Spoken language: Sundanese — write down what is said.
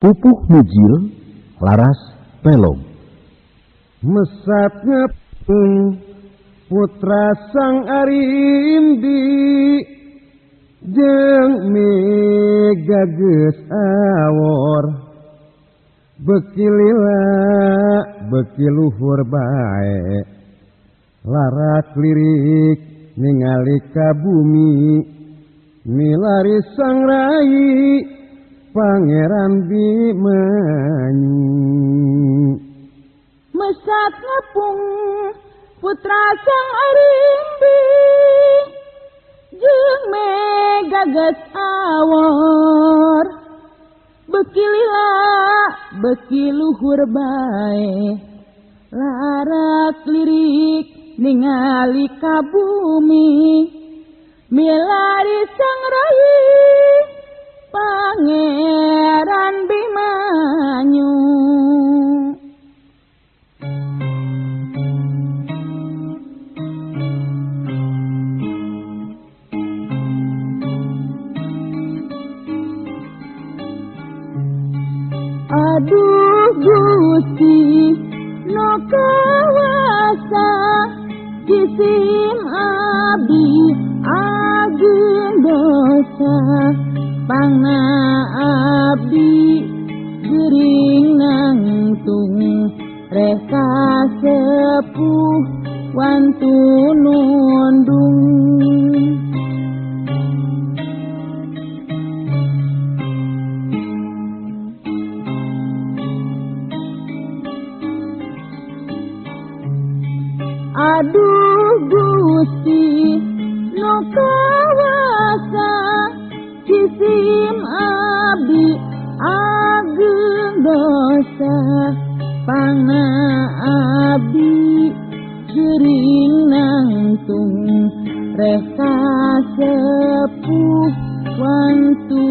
Pupuh mijil laras pelog. Mesat ngepung putra Sang Arimbi jeung mega geus awor, beki lila beki luhur bae, larak lirik ningali ka bumi, milari sang rai Pangeran Bimanyu. Mesat ngepung putra Sang Arimbi jeung mega geus awor, beki lila beki luhur bae, larak lirik ningali ka bumi, milari sang rai Pangeran Bimanyu. Aduh Gusti nu kawasa, jisim abdi ageung dosa, pangna abdi geuring nangtung, reka sepuh wantu nundung. Aduh Gusti nu kawasa, jisim abdi ageung dosa, pangna abdi geuring nangtung, reka sepuh wantu